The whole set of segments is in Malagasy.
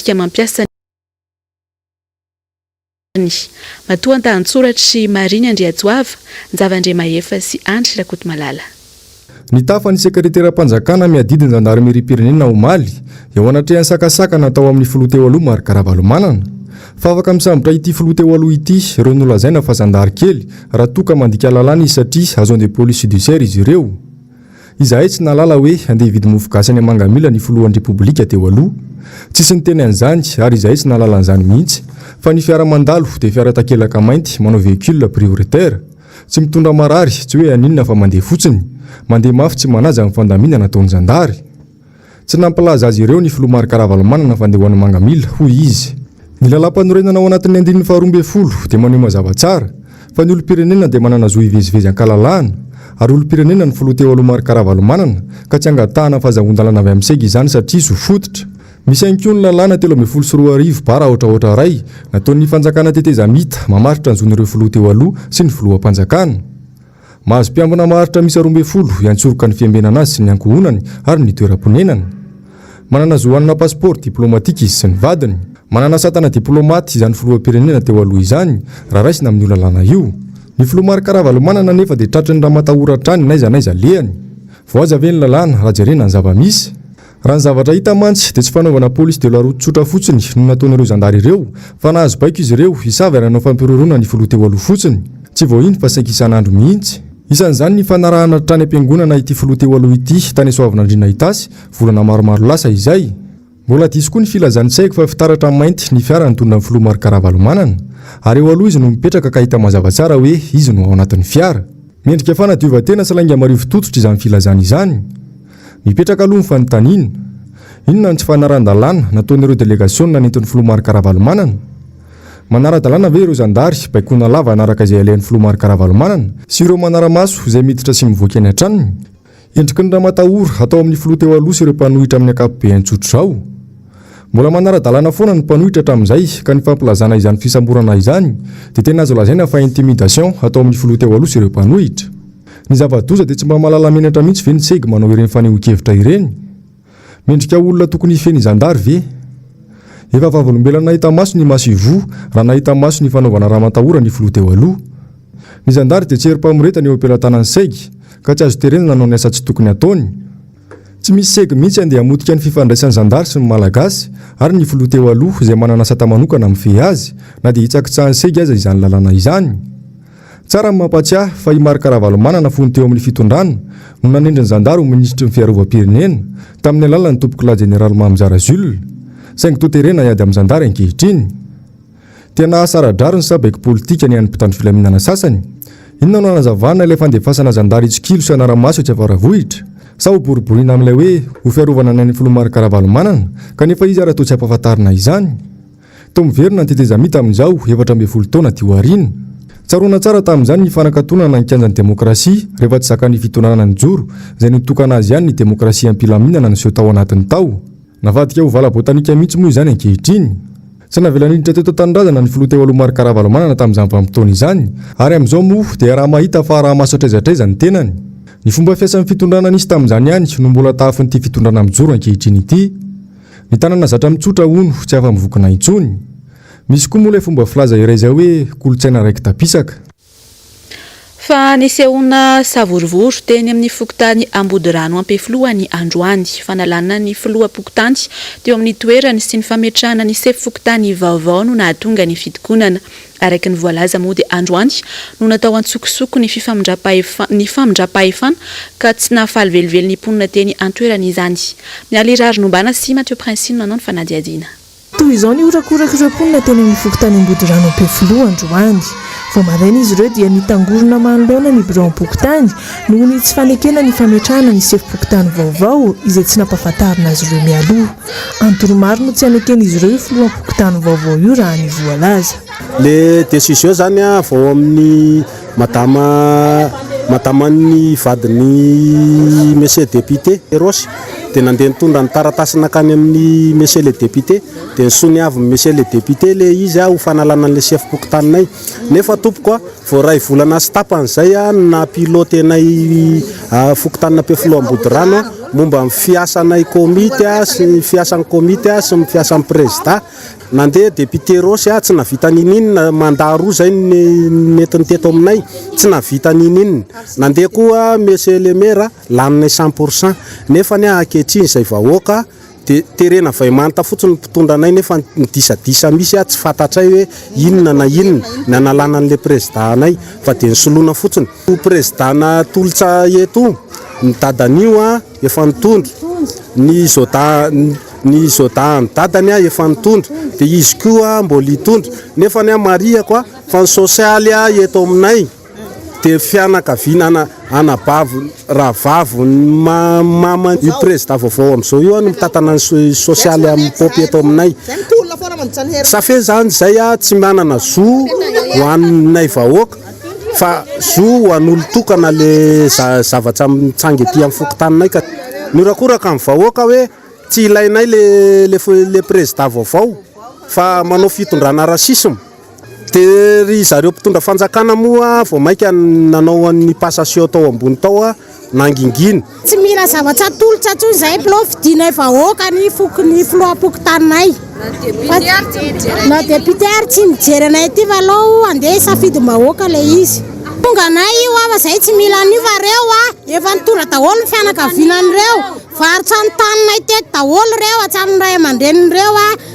matetika mampiasa ny matoandahatsoratr'i Marine Andriajoava, Njava Andriamahefa sy Andry Rakotomalala. Nitafa ny sekreteram-panjakana miadidy ny zandarimeriam-pirenena omaly, eo anatrehan'ny sakasaka natao amin'ny filoha teo aloha Marc Ravalomanana. Fa afaka misambotra ity filoha teo aloha ity ireo nolazaina fa zandary kely raha toa ka mandika lalàna izy satria agent de police judiciaire izy ireo. Izahay tsy nahalala hoe handeha hividy mofo gasy any Mangamila ny filohan'ny Repoblika teo aloha. Tsisy niteny an'izany ary izahay tsy nahalala an'izany mihitsy fa ny fiara mandalo dia fiara takelaka mainty manao véhicule prioritaire. Tsy mitondra marary, tsy hoe haninona fa mandeha fotsiny. Mandeha mafy tsy manaja ny fandaminana ataon'ny zandary. Tsy nampilaza azy ireo ny filoha Marc Ravalomanana fa ndeha ho any Mangamila, hoy izy. Ny lalàmpanorenana ao anatin'ny andininy faha 12 dia maneho mazava tsara fa ny olom-pirenena dia manana zo hivezivezy an-kalalahana ary olom-pirenena ny filoha teo aloha Marc Ravalomanana ka tsy angatahana fahazahoan-dalana avy amin'ny seg izany satria zo fototra. Misy ihany koa ny lalàna 2013 bara aotra aotra iray nataon'ny fanjakana tetezamita mamaritra ny zon'ireo filoha teo aloha sy ny filoham-panjakana. Mahazo mpiambina maharitra miisa 12 hiantsoroka ny fiambenana azy sy ny ankohonany ary ny toeram-ponenany. Manana zo hanana pasipaoro diplaomatika izy sy ny vadiny. Manana satana diplaomaty izany filoham-pirenena teo aloha izany raha raisina amin'io lalàna io. Ny filoha Marc Ravalomanana anefa dia tratry ny ramatahora hatrany n'aiza n'aiza alehany. Voahaja ve ny lalàna raha jerena ny zava-misy? Raha ny zavatra hita mantsy dia tsy fanaovana police de la route tsotra fotsiny no nataon'ireo zandary ireo fa nahazo baiko izy ireo hisava ary hanao fampiroroana ny filoha teo aloha fotsiny. Tsy vao iny fa saika isan'andro mihitsy. Isan'izany ny fanarahana hatrany am-piangonana ity filoha teo aloha ity tany Soavinandriana Itasy volana maromaro lasa izay. Mbola diso koa ny filazan'ny Seg fa fitaratra mainty ny fiara nitondra ny filoha Marc Ravalomanana ary eo aloha izy no mipetraka ka hita mazava tsara hoe izy no ao anatin'ny fiara. Mendrika fanadiovan-tena sy lainga marivo tototra izany filazana izany. Mipetraka aloha ny fanontaniana, inona no tsy fanarahan-dalàna nataon'ireo delegasiona nentin'ny filoha Marc Ravalomanana? Manara-dalàna ve ireo zandary baikoana lava hanaraka izay alehan'ny filoha Marc Ravalomanana sy ireo manara-maso izay miditra sy mivoaka eny an-tranony? Endriky ny ramatahora atao amin'ny filoha teo aloha sy ireo mpanohitra amin'ny ankapobeny tsotr'izao. Mbola manara-dalàna foana ny mpanohitra hatramin'izay ka ny fampilazana izany fisamborana izany dia tena azo lazaina fa intimidation atao amin'ny filoha teo aloha sy ireo mpanohitra. Ny zava-doza dia tsy mba mahalala menatra mihitsy ve ny seg manao ireny fanehoan-kevitra ireny? Mendrika olona tokony hifehy ny zandary ve? Efa vavolombelona nahita maso ny maso ivoho raha nahita maso ny fanaovana ramatahora ny filoha teo aloha. Ny zandary dia tsy herim-pamoretana eo am-pelatanan'ny seg ka tsy azo terena nanao ny asa tsy tokony hataony. Tsy misy seg mihitsy andeha hamotika ny fifandraisan'ny zandary sy ny Malagasy ary ny filoha teo aloha izay manana sata manokana mifehy azy na dia hitsakitsahan'ny seg aza izany lalàna izany. Tsara ny mampatsiahy fa i Marc Ravalomanana fony teo amin'ny fitondrana no nanendry ny zandary ho minisitry ny fiarovam-pirenena tamin'ny alalan'ny tompokolahy jeneraly Mamizara Jules, saingy toa terena hiady amin'ny zandary ankehitriny. Tena asara-drariny sa baiko politika ny an'ny mpitandro filaminana sasany? Inona no hanazavana ilay fandefasana zandary hitsikilo sy hanara-maso etsy Faravohitra? Sa ho boriboriana amin'ilay hoe ho fiarovana ny an'ny filoha Marc Ravalomanana kanefa izy ara toa tsy ampahafantarina izany? Toa miverina ny tetezamita amin'izao, 14 taona aty aoriana. Tsaroana tsara tamin'izany ny fanakatonana ny kianjan'ny demokrasia rehefa tsy zakan'ny fitondrana nijoro izay nitokana azy ihany ny demokrasia am-pilaminana niseho tao anatiny tao. Navadika ho vala botanika mihitsy moa izany ankehitriny. Tsy navela niditra teto an-tanindrazana ny filoha teo aloha Marc Ravalomanana tamin'izany vanim-potoana izany ary amin'izao moa dia iaraha-mahita fa araha-maso hatraiza hatraiza ny tenany. Ny fomba fiasan'ny fitondrana nisy tamin'izany ihany no mbola tahafin'ity fitondrana mijoro ankehitriny ity. Ny tanana zatra mitsotra hono tsy afa-mivokona intsony. Misy koa moa ilay fomba filaza iray izay hoe kolontsaina raiki-tapisaka. Fa nisehoana savorovoro teny amin'ny fokontany Ambodirano Ampefiloha ny androany. Fanalana ny filoham-pokontany teo amin'ny toerany sy ny fametrahana ny sefo fokontany vaovao no nahatonga ny fitokonana. Araka ny voalaza moa dia androany no natao antsokosoko ny ny famindram-pahefana ka tsy nahafaly velively ny mponina teny an-toerana izany. Mialy Raharinombana sy Mathieu Princi no nanao ny fanadihadiana. Toy izao ny horakorak'ireo mponina teny amin'ny fokontany Ambodirano Ampefiloha androany. Vao maraina izy ireo dia nitangorona manoloana ny biraom-pokontany noho ny tsy fanekena ny fametrahana ny sefom-pokontany vaovao izay tsy nampahafantarina azy ireo mialoha. Antony maro no tsy haneken'izy ireo io filoham-pokontany vaovao io raha ny voalaza. Le décision zany avy ao amin'ny madama madaman'ny vadin'ny monsieur député Rossy. dia nandeha nitondra ny taratasy nankany amin'ny Monsieur le député dia nisoniavin'i Monsieur le député le izy ho fanalana an'le sefom-pokontaninay. Nefa tompoko a, vao iray volana sy tapany izay no naha pilote anay fokontanin'Ampefiloha Ambodirano momba ny fiasanay komity sy ny fiasan'ny komity sy ny fiasan'ny prezida. Nandeha député Rossy tsy nahavita ninininona, mandat roa izay nentiny teto aminay, tsy nahavita ninininona. Nandeha koa Monsieur le maire, laninay 100%. Nefa anie ankehitriny izay vahoaka dia terena vay manta fotsiny ny mpitondra anay nefa ny disadisa misy tsy fantatray hoe inona na inona ny analana an'ilay prezida anay fa dia nisoloina fotsiny. Io prezida natolotra eto io, ny dadan'io efa nitondra, ny zoda ny zodahan'ny dadany efa nitondra dia izy koa mbola hitondra nefa anie marihako fa ny sosialy eto aminay dia fianakaviana ana anabavy rahavavy mama io prezida vaovao amin'izao io no mitantana ny sosialy amin'ny pop eto aminay. Ça fait zany zay tsy manana zo ho anay vahoaka fa zo ho an'olon-tokana le zavatra mitsanga ety amin'ny fokontaninay ka miorakoraka ny vahoaka hoe tsy ilainay le le le prezida vaovao fa manao fitondrana racisme. Dia ry zareo mpitondra fanjakana moa vao mainka nanao an'ny passation tao ambony tao nangingina. Tsy mila zavatra atolotra intsony izahay mpiloha, fidinay vahoaka ny foko ny filoham-pokontaninay. Na député ary tsy mijery anay aty fa aleo andeha hisafidim-bahoaka ilay izy. Tonga anay io fa izahay tsy mila an'io fa reo efa nitondra daholo ny fianakaviana an'ireo. Varotra ny taninay teto daholo ireo hatramin'ny ray aman-drenin'ireo.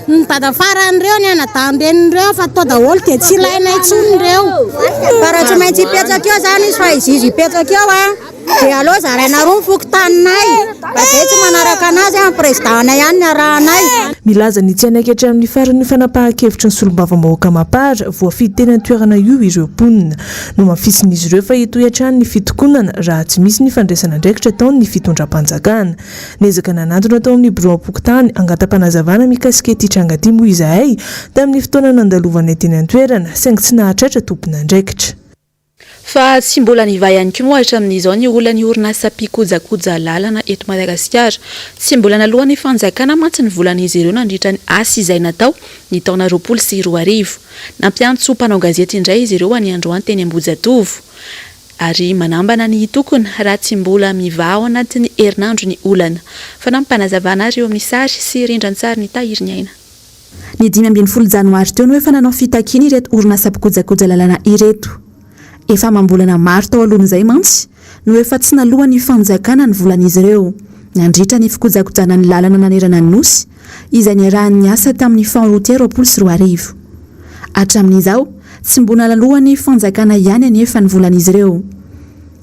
Ny dada farany ireo, ny anadahin-dreniny ireo fa tao daholo dia tsy ilaina intsony ireo. Fa raha tsy maintsy hipetraka eo izany izy fa izy izy hipetraka eo a, dia aleo zaraina roa ny fokontaninay fa izay tsy manaraka anazy a, ny président-nay ihany no arahanay. Milaza ny tsy hanaiky hatramin'ny farany io fanapahan-kevitry ny solombavambahoaka Mapar voafidy teny an-toerana io ireo mponina. Nomafisin'izy ireo fa hitohy hatrany ny fitokonana raha tsy misy ny fandraisana andraikitra ataon'ny fitondram-panjakana. Niezaka nanantona tao amin'ny biraom-pokontany hangata-panazavana mikasika ity tranga ity moa izahay tamin'ny fotoana nandalovanay teny an-toerana, saingy tsy nahatratra tompon'andraikitra. Fa tsy mbola nivaha ihany koa moa hatramin'izao ny olan'ny orinasa mpikojakoja lalana eto Madagasikara. Tsy mbola naloan'ny fanjakana mantsy ny volan'izy ireo nandritra ny asa izay natao ny taona 2020. Nampiantso mpanao gazety indray izy ireo any androany teny Ambohijatovo. Ary manambana ny hitokona raha tsy mbola mivaha ao anatin'ny herinandro ny olana. Fanampim-panazavana ary eo amin'ny sary sy rindran-tsarin'i Tahiry Ny Aina. Ny 15 janoary teo no efa nanao fitakiana ireto orinasa mpikojakoja lalana ireto. Efa amam-bolana maro tao alohan'izay mantsy no efa tsy naloan'ny fanjakana ny volan'izy ireo nandritra ny fikojakojana ny lalana nanerana ny Nosy izay niarahany niasa tamin'ny Fonds routier 2020. Hatramin'izao, tsy mbola naloan'ny fanjakana ihany anefa ny volan'izy ireo.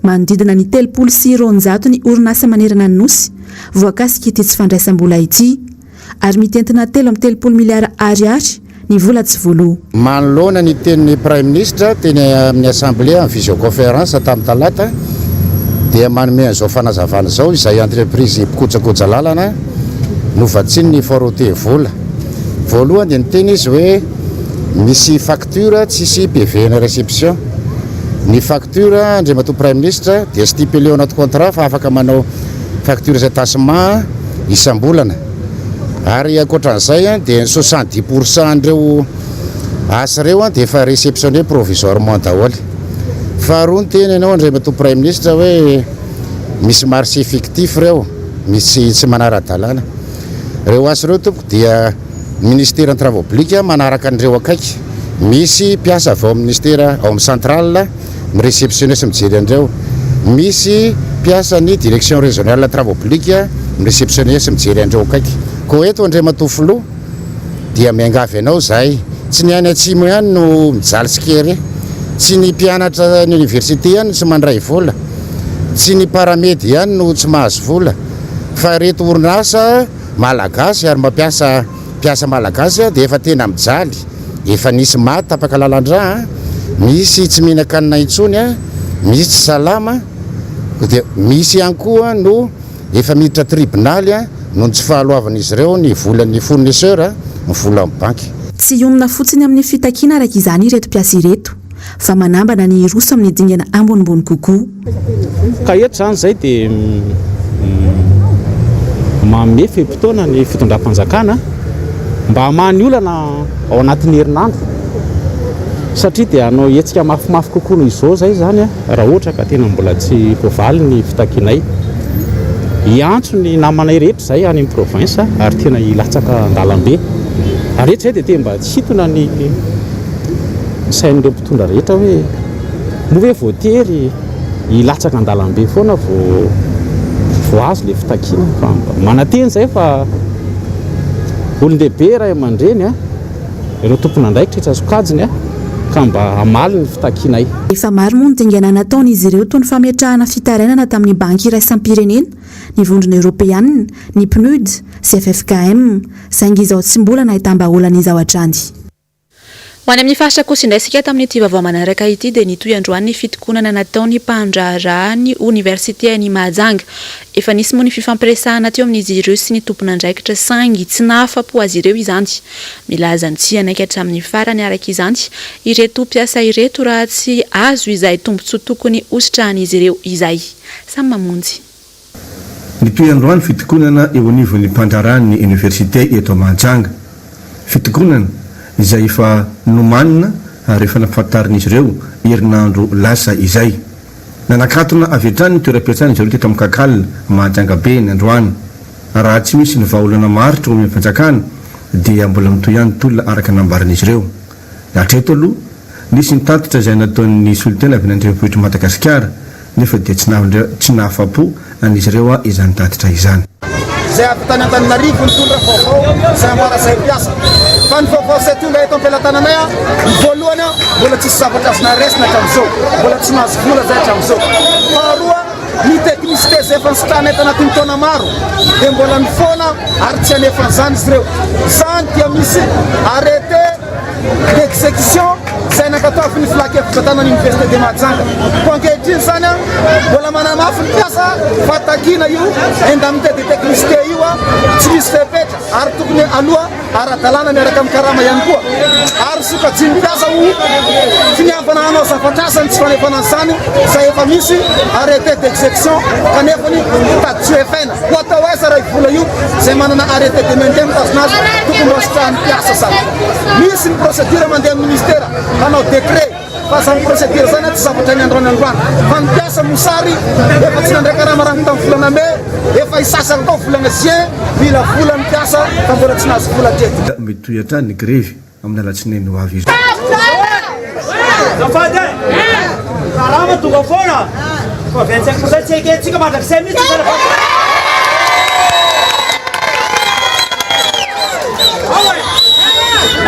Manodidina ny 230 ny orinasa manerana ny Nosy voakasik'ity tsy fandraisam-bola ity, ary mitentina 33 miliara ariary ny vola tsy voaloa. Manoloana ny tenin'ny Praiminisitra teny amin'ny Assemblée en visioconférence tamin'ny talata dia manome an'izao fanazavana izao izay entreprise mpikojakoja lalana novatsian'ny Fonds routier vola. Voalohany dia niteny izy hoe misy facture tsisy PV na réception. Ny facture Andriamatoa Praiminisitra dia stipulé ao anaty contrat fa afaka manao facture izay tassement isam-bolana. Ary ankoatran'izay dia ny 70% an'ireo asa ireo dia efa réceptionné provisoirement daholo. Faharoa niteny ianao Andriamatoa Praiminisitra hoe misy marché fictif ireo, misy tsy manara-dalàna. Ireo asa ireo tompoko dia ny Ministeran'ny Travaux Publics manaraka an'ireo akaiky. Misy mpiasa avy ao amin'ny Ministera ao amin'ny Centrale mi-réceptionner sy mijery an'ireo. Misy mpiasan'ny Direction Régionale Travaux Publics mi-réceptionner sy mijery an'ireo akaiky. Koa eto Andriamatoa Filoha dia miangavy anao izahay, tsy ny any Atsimo ihany no mijaly sy kere, tsy ny mpianatra any Université ihany no tsy mandray vola, tsy ny Paramed ihany no tsy mahazo vola, Fa ireto orinasa malagasy ary mampiasa mpiasa malagasy dia efa tena mijaly, efa nisy maty tapaka lalan-drà, misy tsy mihinan-kanina intsony, misy tsy salama, dia misy ihany koa no efa miditra tribonaly noho ny tsy fahaloavan'izy ireo ny volan'ny fournisseur, ny volan'ny banky. Tsy hionona fotsiny amin'ny fitakiana araka izany ireto mpiasa ireto fa manambana ny hiroso amin'ny dingana ambonimbony kokoa. Ka eto izany izay dia Manome fe-potoana ny fitondram-panjakana mba hamaha ny olana ao anatin'ny herinandro satria dia hanao hetsika mafimafy kokoa noho izao izay izany raha ohatra ka tena mbola tsy voavaly ny fitakianay. Hiantso ny namanay rehetra izahay any amin'ny province ary tena hilatsaka an-dalambe. Ary eto izahay dia te mba hitona ny sain'ireo mpitondra rehetra hoe moa ve voatery hilatsaka an-dalambe foana vao vao azo ilay fitakiana fa mba manantena izahay fa olon-dehibe ray aman-dreny a, ireo tompon'andraikitra isan-tsokajiny a, ka mba hamaly ny fitakianay. Efa maro moa ny dingana nataon'izy ireo toy ny fametrahana fitarainana tamin'ny Banky iraisam-pirenena, ny Vondrona Eoropeanina, ny Pnud sy ffkm, saingy izao tsy mbola nahitam-bahaolana izao hatrany. Ho any amin'ny faritra kosa indray isika tamin'ity vaovao manaraka ity dia nitohy androany ny fitokonana nataon'ny mpandraharaha ny oniversite-n'i Mahajanga. Efa nisy moa ny fifampiresahana teo amin'izy ireo sy ny tompon'andraikitra saingy tsy nahafa-po azy ireo izany. Milaza ny tsy hanaiky hatramin'ny farany araka izany ireto mpiasa ireto raha tsy azo izay tombontsoa tokony hositrahan'izy ireo izay. Samy mamonjy. Nitohy androany fitokonana eo anivon'ny mpandraharahan'ny Oniversite eto Mahajanga. Fitokonana izay efa nomanina ary efa nampifantarin'izy ireo herinandro lasa izay. Nanakatona avy hatrany ny toeram-piasana izy ireo teto amin'ny Kakal Mahajanga be ny androany. Raha tsy misy ny vahaolana maharitra omen'ny fanjakana dia mbola mitohy ihany ny tolona araka ny nambaran'izy ireo. Hatreto aloha, nisy ny tatitra izay nataon'ny solontena avy any an-drenivohitr'i Madagasikara, nefa dia tsy tsy nahafapo an'izy ireo izany tatitra izany. Izay avy tany Antananarivo nitondra vaovao izay ambara izay mpiasa. Fa ny vaovao izay tonga eto am-pelatananay, ny voalohany, mbola tsisy zavatra azonay raisina hatramin'izao, mbola tsy mahazo vola izay hatramin'izao. Faharoa, ny technicité izay efa nisitrahanay tanatin'ny taona maro dia mbola mifoana ary tsy hanefa an'izany izy ireo. Izany dia misy arrêté d'exécution izay nankatoavin'ny filan-kevi-pitantanan'ny Université de Mahajanga. Koa ankehitriny izany, mbola manamafy ny mpiasa fa takiana io indemnité de technicité io tsy misy fepetra ary tokony aloa ara-dalàna miaraka amin'ny karama ihany koa ary sokajian'ny mpiasa ho finiavana hanao zavatra asa ny tsy fanefana an'izany izay efa misy arrêté d'exécution kanefany tady tsy ho efaina. Ho atao aiza raha io vola io izay manana arrêté de maintien mitazona azy tokony mba hositrahan'ny mpiasa zany. Misy ny procédure mandeha amin'ny ministera hanao décret fa zany procédure zany tsy zavatra ny androany androany fa ny mpiasa mosary efa tsy nandray karama raha tamin'ny volana mai efa hisasaka koa volana juin mila vola ny mpiasa fa mbola tsy nahazo vola hatreto. Mitohy hatrany ny grevy amin'ny alatsinainy ho avy izao. Azafady e! Karama tonga foana fa 25 pourcent tsy ekentsika mandrakizay mihitsy zany fa Ao e!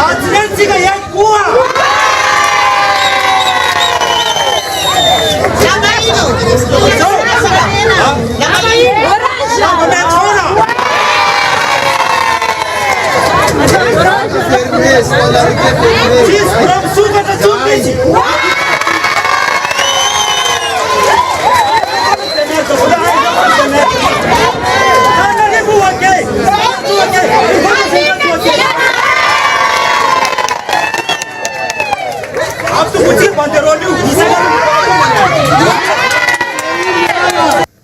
Alatsinainy tsika hiaiky koa! Lamba mety foana! Tsisy birao misokatra tsony izy.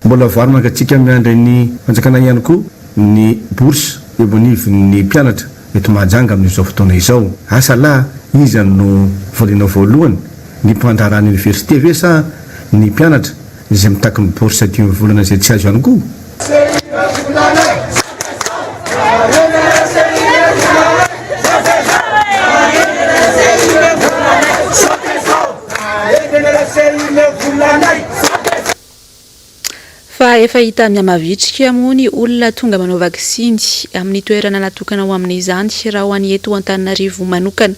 Mbola vary mangatsiaka miandry ny fanjakana ihany koa ny bourse eo anivon'ny mpianatra eto Mahajanga amin'izao fotoana izao. Asa lahy iza no valiana voalohany, ny mpandraharaha ny oniversite ve sa ny mpianatra izay mitaky ny bourse dimy volana izay tsy azo ihany koa? Fa efa hita mihamavitrika moa ny olona tonga manao vaksiny amin'ny toerana natokana ho amin'izany raha ho an'ny eto Antananarivo manokana.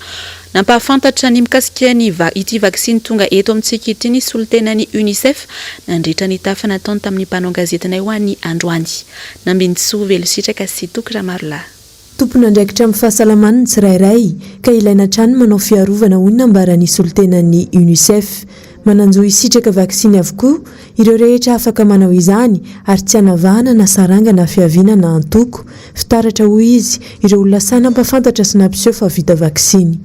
Nampahafantatra ny mikasika ny ity vaksiny tonga eto amintsika ity ny solontenan'ny Unicef nandritra ny tafa nataony tamin'ny mpanao gazetinay ho an'ny androany. Nambinintsoa Velositraka sy Toky Ramarolahy. Tompon'andraikitra amin'ny fahasalamany ny tsirairay ka ilaina hatrany ny manao fiarovana hoy ny nambaran'ny solontenan'ny Unicef. Manan-jo hisitraka vaksiny avokoa ireo rehetra afaka manao izany ary tsy anavahana na saranga na fiaviana na antoko. Fitaratra hoy izy ireo olona sahy nampafantatra sy nampiseho fa vita vaksiny.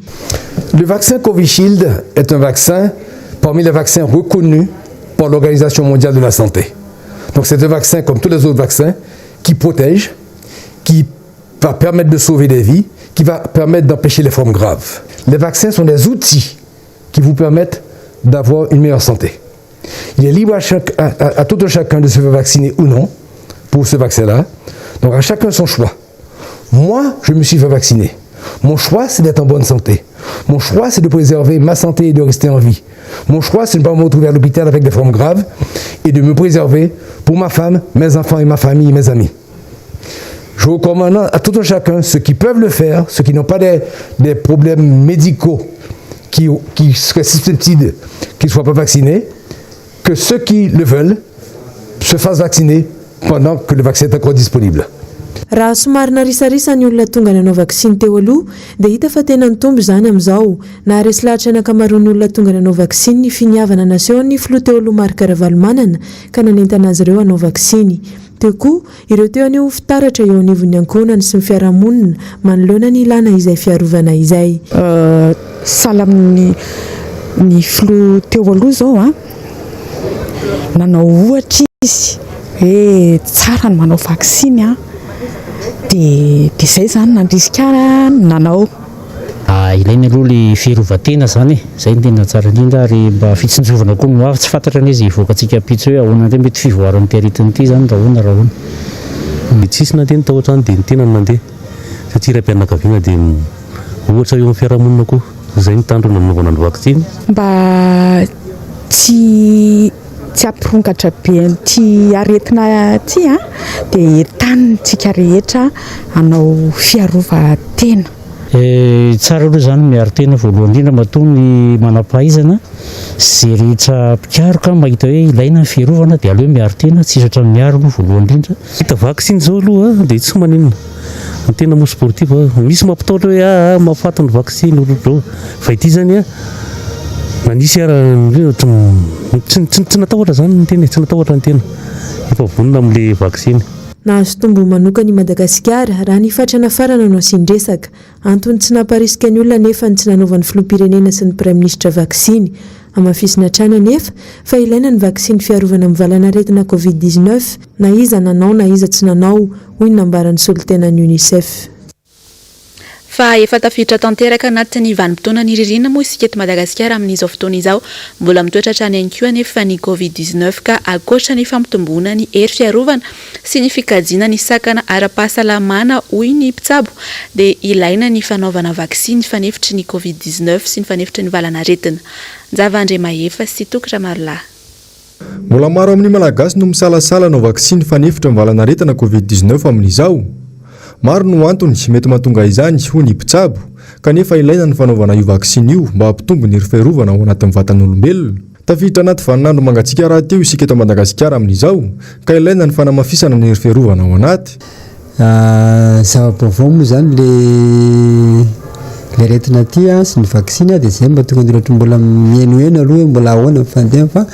Le vaccin Covishield est un vaccin parmi les vaccins reconnus par l'Organisation mondiale de la santé. Donc c'est un vaccin comme tous les autres vaccins qui protège. qui va permettre de sauver des vies, qui va permettre d'empêcher les formes graves. Les vaccins sont des outils qui vous permettent d'avoir une meilleure santé. Il est libre à, chaque, à, à, à tout un chacun de se faire vacciner ou non pour ce vaccin-là. Donc à chacun son choix. Moi, je me suis fait vacciner. Mon choix, c'est d'être en bonne santé. Mon choix, c'est de préserver ma santé et de rester en vie. Mon choix, c'est de ne pas me retrouver à l'hôpital avec des formes graves et de me préserver pour ma femme, mes enfants et ma famille et mes amis. Je recommande à tout un chacun, ceux qui peuvent le faire, ceux qui n'ont pas des, des problèmes médicaux qui, qui seraient susceptibles qu'ils ne soient pas vaccinés, que ceux qui le veulent se fassent vacciner pendant que le vaccin est encore disponible. Raha somary narisarisa ny olona tonga nanao vaksiny teo aloha dia hita fa tena nitombo izany amin'izao. Naharesy lahatra ny ankamaroan'ny olona tonga nanao vaksiny ny finiavana nasehon'ny filoha teo aloha Marc Ravalomanana ka nanentana azy ireo hanao vaksiny. Teo koa ireo teo haneho fitaratra eo anivon'ny ankohonany sy ny fiarahamonina manoloana ny ilana izay fiarovana izay. Sahala amin'ny ny filoha teo aloha izao an, nanao ohatra izy hoe tsara ny manao vaksiny an, dia dia izay izany nandrisika ahy nanao. Ilaina aloha le fiarovan-tena zany e, zay no tena tsara indrindra ary mba fitsinjovana koa ny ho avy, tsy fantatra anie izay hivoakantsika ampitso hoe ahoana indray mety fivoaran'ity aretina ity zany raha ahoana raha ahoana. Ny tsisy nandeha ny tao an-trano dia ny tena no nandeha satria raim-pianakaviana dia ohatra eo amin'ny fiarahamonina koa izay ny tanjona nanaovana ny vaksiny. Mba tsy tsy hampirongatra be an'ity aretina ity an, dia entanintsika rehetra hanao fiarovan-tena. Tsara aloha izany miaro tena voalohany indrindra matoa ny manam-pahaizana sy izay rehetra mpikaroka mahita hoe ilaina ny fiarovana dia aleo miaro tena, tsisy ohatran'ny miaro aloha voalohany indrindra. Vita vaksiny izao aloha dia tsy maninona, ny tena moa sportif misy mampitahotra hoe aa mahafaty ny vaksiny ohatrohatr'izao fa ity izany an na nisy ara tsy tsy natahotra izany ny tena e, tsy natahotra ny tena, efa vonona amin'ilay vaksiny. Nahazo tombony manokana i Madagasikara raha ny fatrana farana no asian-dresaka. Antony tsy namparisika ny olona anefa ny tsy nanaovan'ny filoham-pirenena sy ny praiminisitra vaksiny. Hamafisina hatrany anefa fa ilaina ny vaksiny fiarovana amin'ny valan'aretina Covid 19 na iza nanao na iza tsy nanao, hoy ny nambaran'ny solontenan'ny Unicef. Fa efa tafiditra tanteraka anatin'ny vanim-potoanan'ny ririnina moa isika eto Madagasikara amin'izao fotoana izao. Mbola mitoetra hatrany ihany koa anefa ny Covid 19 ka ankoatra ny fampitomboana ny hery fiarovana sy ny fikajiana ny sakana ara-pahasalamana hoy ny mpitsabo dia ilaina ny fanaovana vaksiny fanefitry ny Covid 19 sy ny fanefitry ny valan'aretina. Njava Andriamahefa sy Toky Ramarolahy. Mbola maro amin'ny Malagasy no misalasala hanao vaksiny fanefitra ny valan'aretina Covid 19 amin'izao. Maro no antony mety mahatonga izany, hoy ny mpitsabo, kanefa ilaina ny fanaovana io vaksiny io mba hampitombo ny hery fiarovana ao anatin'ny vatan'olombelona. Tafiditra anaty vaninandro mangatsiaka rahateo isika eto Madagasikara amin'izao, ka ilaina ny fanamafisana ny hery fiarovana ao anaty. Zava-baovao moa izany le le aretina aty sy ny vaksiny dia izay mba tonga dia ohatry mbola mihenoheno aloha hoe mbola ahoana ny fandehany fa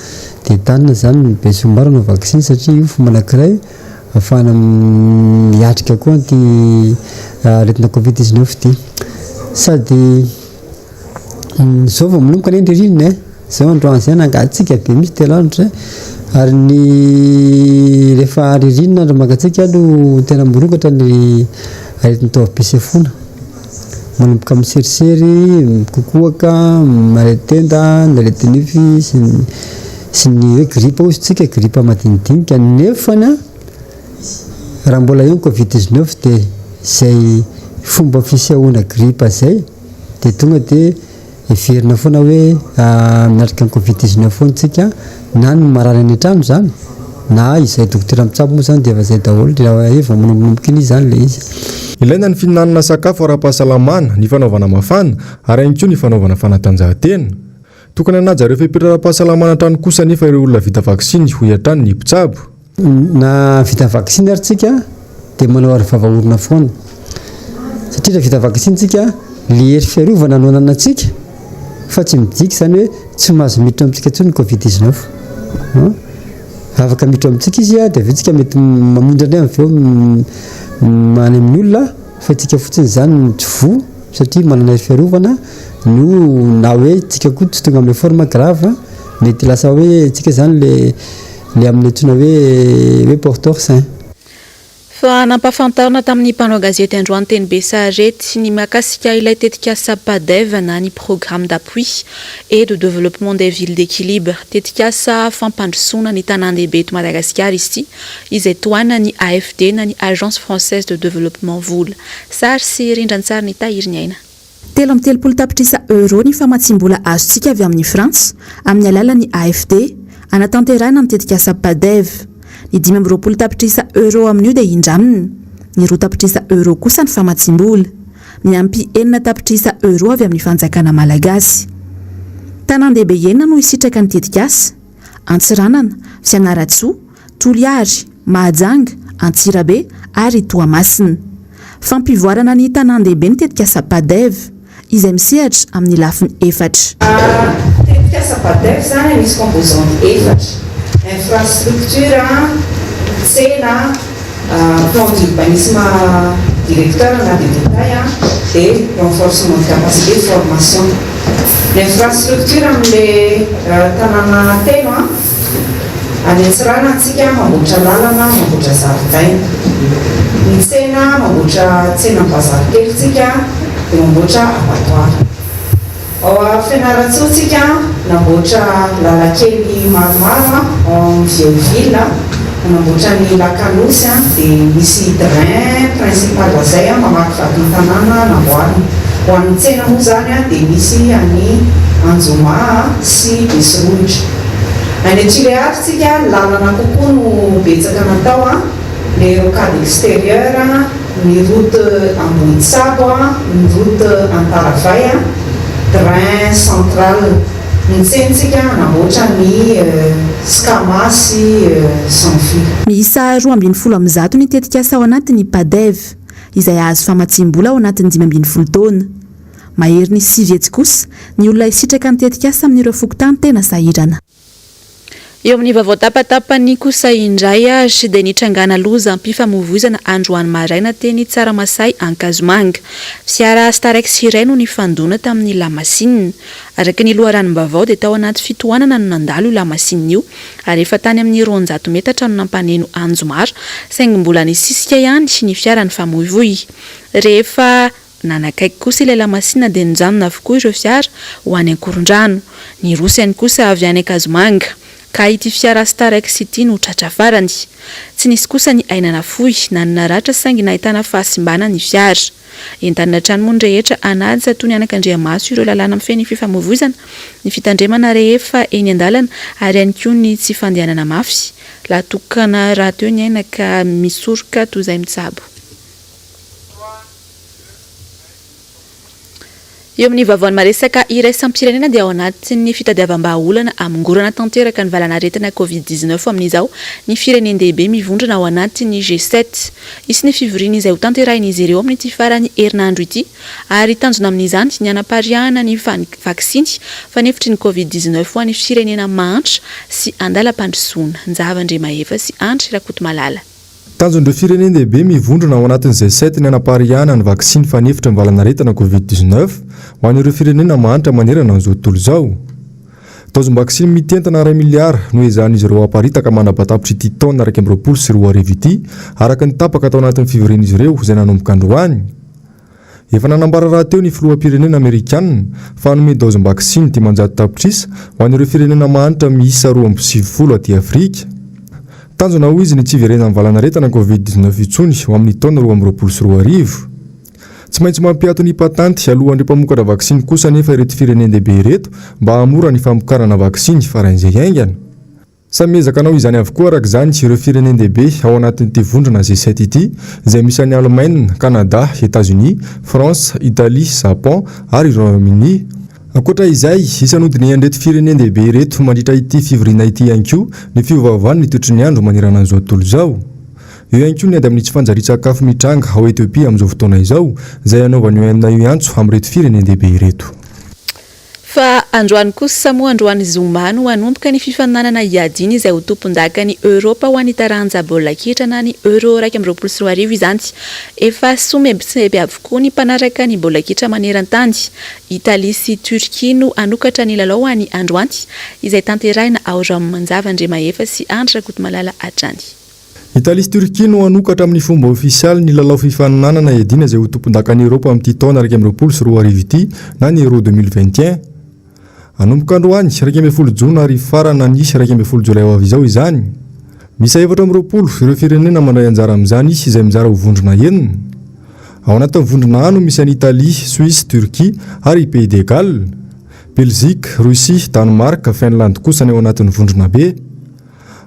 dia entanina izany ny besinimaro hanao vaksiny satria io fomba anankiray ahafahana miatrika koa an'ity aretina covid 19 ity. Sady Zao vao manomboka anie ny ririnina e, zao androany zay nangatsiaka be mihitsy telo andro zay, ary ny rehefa ririnina andro mangatsiaka no tena mirongatra ny aretin'ny taovam-pisefoana, manomboka miserisery, mikokoaka, aretin-tenda, ny areti-nify sy ny sy ny hoe gripa hozy tsika, gripa madinidinika nefany an raha mbola eo ny covid 19 dia izay fomba fisehoana gripa zay dia tonga dia heverina foana hoe miatrika ny covid 19 foana tsika na ny marary any an-trano izany na izay dokotera mitsabo moa izany dia efa izay daholo raha hoe vao manombonomboka iny izy izany ilay izy. Ilaina ny fihinanana sakafo ara-pahasalamana, ny fanaovana mafana ary ihany koa ny fanaovana fanatanjahantena. Tokony hanaja ireo fepetra ara-pahasalamana hatrany kosa anefa ireo olona vita vaksiny, hoy hatrany ny mpitsabo. Na vita vaksiny ary tsika dia manao aro vava orona foana. Satria raha vita vaksiny tsika, le hery fiarovana no ananantsika fa tsy midika izany hoe tsy mahazo miditra amintsika intsony ny covid 19. Afaka miditra amintsika izy dia avy eo tsika mety mamindra indray avy eo any amin'ny olona fa tsika fotsiny izany no tsy voa satria manana hery fiarovana no na hoe tsika koa tsy tonga amin'ilay forme grave mety lasa hoe tsika izany le Le amin'ny antsoina hoe hoe porteur sain. Fa nampahafantarina tamin'ny mpanao gazety androany teny Besarety ny mahakasika ilay tetikasa PADEV na ny Programme d'appui et de développement des villes d'équilibre, tetikasa fampandrosoana ny tanàn-dehibe eto Madagasikara izy ity, izay tohanan'ny AFD na ny Agence Française de Développement vola. Sary sy rindran-tsary ny Tahiry ny Aina. 33 tapitrisa euros ny famatsiam-bola azontsika avy amin'i Frantsa, amin'ny alalan'ny AFD, hanatanterahina ny tetikasa PADEV. Ny 25 tapitrisa euros amin'io dia hindramina, ny roa tapitrisa euros kosa ny famatsiam-bola. Miampy enina tapitrisa euros avy amin'ny fanjakana malagasy. Tanàn-dehibe enina no hisitraka ny tetikasa, Antsiranana, Fianarantsoa, Toliary, Mahajanga, Antsirabe ary Toamasina. Fampivoarana ny tanàn-dehibe ny tetikasa PADEV, izay misehatra amin'ny lafiny efatra. Tetikasa PADEV izany misy composante efatra, infrastructure, tsena, plan d'urbanisme directeur na de détail dia renforcement de capacité formation. Ny infrastructure amin'ilay tanàna telo. Any Antsiranana tsika mamboatra lalana, mamboatra zaridaina. Ny tsena, mamboatra tsena bazary kely tsika dia mamboatra abattoir. Ao Fianarantsoa tsika namboatra lalakely maromaro ao amin'ny vieille ville, nanamboatra ny lac Anosy dia misy drain principal zay mamakivaky ny tanàna namboarina. Ho an'ny tsena moa zany dia misy any Anjoma sy Besorohitra. Any Tuléar tsika lalana kokoa no betsaka natao a, le rocade extérieur, ny route Ambohitsabo, ny route Antaravay, drain central. Ny tsena tsika hanamboatra ny Scama sy sans fil. Miisa 112 ny tetikasa ao anatin'ny PADEV, izay hahazo famatsiam-bola ao anatin'ny 15 taona. Maherin'ny 900 kosa ny olona hisitraka ny tetikasa amin'ireo fokontany tena sahirana. Eo amin'ny vaovao tapatapany kosa indray ary dia nitrangana lozam-pifamoivoizana androany maraina teny Tsaramasay Ankazomanga. Fiara Starex iray no nifandona tamin'ny lamasinina. Araka ny loharanom-baovao dia tao anaty fitohanana no nandalo io lamasinina io ary efa tany amin'ny 200 metatra no nampaneno anjomara saingy mbola nisisika ihany ny fiara nifamoivoy. Rehefa Nanakaiky kosa ilay lamasinina dia nijanona avokoa ireo fiara ho any Ankorondrano. Niroso ihany kosa avy any Ankazomanga, ka ity fiara Starex ity no tratra farany. Tsy nisy kosa ny aina nafoy na ny naratra saingy nahitana fahasimbana ny fiara. Entanina hatrany moa ny rehetra hanaja toy ny anakandriamaso ireo lalàna mifehy ny fifamoivoizana, ny fitandremana rehefa eny an-dalana ary ihany koa ny tsy fandehanana mafy. Lahy tokana rahateo ny aina ka misoroka toy izay mitsabo. Eo amin'ny vaovaon'ny maresaka iraisam-pirenena dia ao anatin'ny fitadiavam-bahaolana hamongorana tanteraka ny valanaretina Covid 19 amin'izao ny firenen-dehibe mivondrona ao anatin'ny G7. Hisy ny fivoriana izay hotanterahin'izy ireo amin'ity faran'ny herinandro ity ary tanjona amin'izany ny hanapariahana ny vaksiny fanefitry ny Covid 19 ho an'ny firenena mahantra sy andalam-pandrosoana. Njava Andriamahefa sy Andry Rakotomalala. Tanjon'ireo firenen-dehibe mivondrona ao anatin'izay sept ny hanapariahana ny vaksiny fanefitry ny valanaretina Covid 19 ho an'ireo firenena mahantra manerana an'izao tontolo izao. Daozim-baksiny mitentina iray miliara no ezahan'izy ireo haparitaka mandrapatapitr'ity taona 2021 ity, araka ny tapaka tao anatin'ny fivorian'izy ireo izay nanomboka androany. Efa nanambara rahateo ny filoham-pirenena amerikanina fa hanome daozim-baksiny 500 tapitrisa ho an'ireo firenena mahantra miisa 92 aty Afrika. Tanjona hoy izy ny tsy hiverenan'ny valanaretina Covid 19 intsony ho amin'ny taona 2022. Tsy maintsy mampiato ny patenty alohan'ireo mpamokatra vaksiny kosa anefa ireto firenen-dehibe ireto mba hahamora ny famokarana vaksiny faran'izay haingana. Samy miezaka hanao izany avokoa araka izany ireo firenen-dehibe ao anatin'ity vondrona G7 ity, izay misy an'i Alemaina, Canada, Etats-Unis, France, Italie, Japon ary Royaume-Uni. Ankoatra izay, isan'ny hodinihan'ireto firenen-dehibe ireto mandritra ity fivoriana ity ihany koa ny fiovaovan'ny toetry ny andro manerana an'izao tontolo izao. Eo ihany koa ny ady amin'ny tsy fanjarian-tsakafo mitranga ao Etiopia amin'izao fotoana izao, izay hanaovan'ny ONU antso amin'ireto firenen-dehibe ireto. Fa androany kosa moa androany zoma no hanomboka ny fifaninanana hiadiana izay ho tompondakan'i Eoropa ho an'ny taranja baolina kitra na ny Euro 2021 izany. Efa somebiseby avokoa ny mpanaraka ny baolina kitra maneran-tany. Italie sy Turquie no hanokatra ny lalao any androany izay tanterahina ao Rome. Njava Andriamahefa sy Andry Rakotomalala hatrany. Italie sy Turquie no hanokatra amin'ny fomba ofisialy ny lalao fifaninanana hiadiana izay ho tompondakan'i Eoropa amin'ity taona 2021 ity na ny Euro 2021. Hanomboka androany, 11 jona ary hifarana ny 11 jolay ho avy izao izany. Miisa 24 ireo firenena mandray anjara amin'izany izay mizara ho vondrona enina. Ao anatin'ny vondrona A no misy an'i Italie, Suisse, Turquie ary i Pays de Galles. Belgique, Russie, Danemark, Finlande kosa ny ao anatin'ny vondrona B.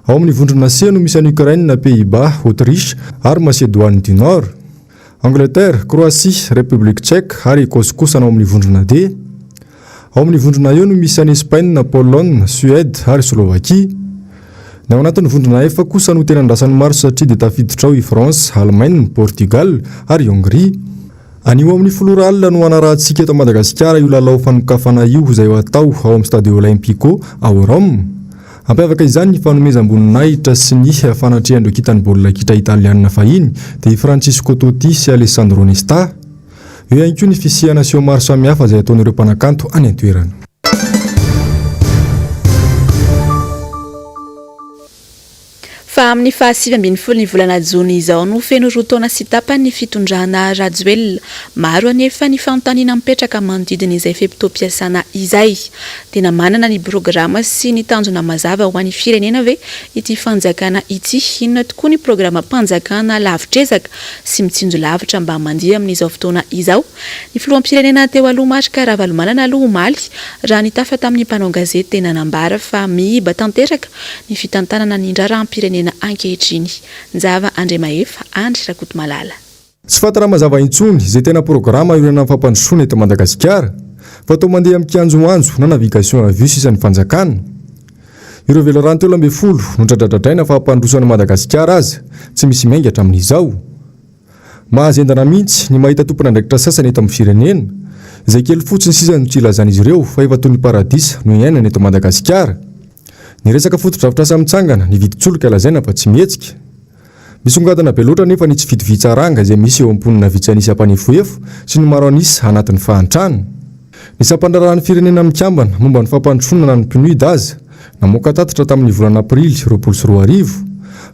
Ao amin'ny vondrona C no misy an'i Ukraine, Pays-Bas, Autriche ary Macédoine du Nord. Angleterre, Croatie, République Tchèque ary Ecosse kosa no ao amin'ny vondrona D. Ao amin'ny vondrona E no misy an'i Espaina, Pologne, Suède ary Slovaquie. Ny ao anatin'ny vondrona F kosa no tena andrasan'ny maro satria dia tafiditra ao i France, Allemagne, Portugal ary Hongrie. Anio amin'ny folo ora alina no hanarahantsika eto Madagasikara io lalao fanokafana io izay ho atao ao amin'ny Stadio Olimpico ao Rome. Hampiavaka izany ny fanomezam-boninahitra sy ny fanatrehan'ireo kintan'ny baolina kitra italianina fahiny dia i Francisco Totti sy Alessandro Nesta. Eo ihany koa ny fisiana seho maro samihafa izay ataon'ireo mpanakanto any an-toerana. Fa amin'ny faha 19 ny volana jona izao no feno roa taona sy tapany ny fitondrana Rajoelina. Maro anefa ny fanontaniana mipetraka manodidina izay fe-potoam-piasana izay. Tena manana ny programa sy ny tanjona mazava ho an'ny firenena ve ity fanjakana ity? Inona tokoa ny programam-panjakana lavitr'ezaka sy mitsinjo lavitra mba mandeha amin'izao fotoana izao? Ny filoham-pirenena teo aloha Marc Ravalomanana aloha omaly raha nitafa tamin'ny mpanao gazety dia nanambara fa miiba tanteraka ny fitantanana ny raharaham-pirenena ankehitriny. Njava Andriamahefa, Andry Rakotomalala. Tsy fantatra mazava intsony izay tena programa iorenan'ny fampandrosoana eto Madagasikara, fa toa mandeha amin'ny kianjoanjo na navigation à vue sisa ny fanjakana. Ireo velirano 13 nodradradradraina fa hampandroso an'i Madagasikara aza tsy misy miainga hatramin'izao. Mahazendana mihitsy ny mahita tompon'andraikitra sasany eto amin'ny firenena, izay kely fotsiny sisa no tsy ilazan'izy ireo fa efa toy ny paradisa no iainana eto Madagasikara. Ny resaka fotodrafitrasa mitsangana, ny vidin-tsolika lazaina fa tsy mihetsika. Misongadina be loatra anefa ny tsy fitovian-tsaranga izay misy eo amin'ny mponina vitsy an'isa mpanefoefo sy ny maro an'isa anatin'ny fahantrana. Ny sampandraharahan'ny Firenena Mikambana momba ny fampandrosoana na ny PNUD aza namoaka tatitra tamin'ny volana aprily 2020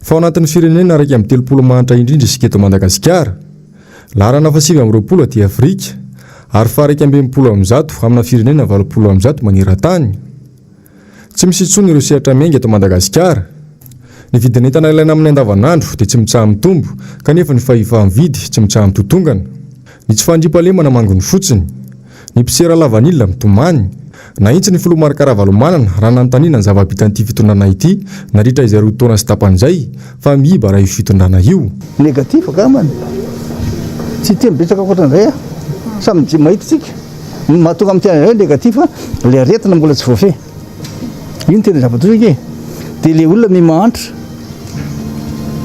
fa ao anatin'ny firenena 31 mahantra indrindra isika eto Madagasikara, laharana faha-29 aty Afrika ary faha-161 amina firenena 180 maneran-tany. Tsy misy intsony ireo sehatra miainga eto Madagasikara. Ny vidin'entana ilaina amin'ny andavanandro dia tsy mitsaha-mitombo kanefa ny fahefa-mividy tsy mitsaha-mitotongana. Ny tsy fandriampahalemana manginy fotsiny. Ny mpisera lavanila mitomany. Nahitsy ny filoha Marc Ravalomanana raha nanontaniana ny zava-bitan'ity fitondrana ity nandritra izay roa taona sy tapany izay fa miiba raha io fitondrana io. Négatif angambany. Tsy hiteny betsaka ankoatran'izay aho. Samy mahita isika. Ny mahatonga amin'ny tena hoe négatif, ilay aretina mbola tsy voafehy. Io no tena zava-doza ange. Dia ilay olona miha-mahantra.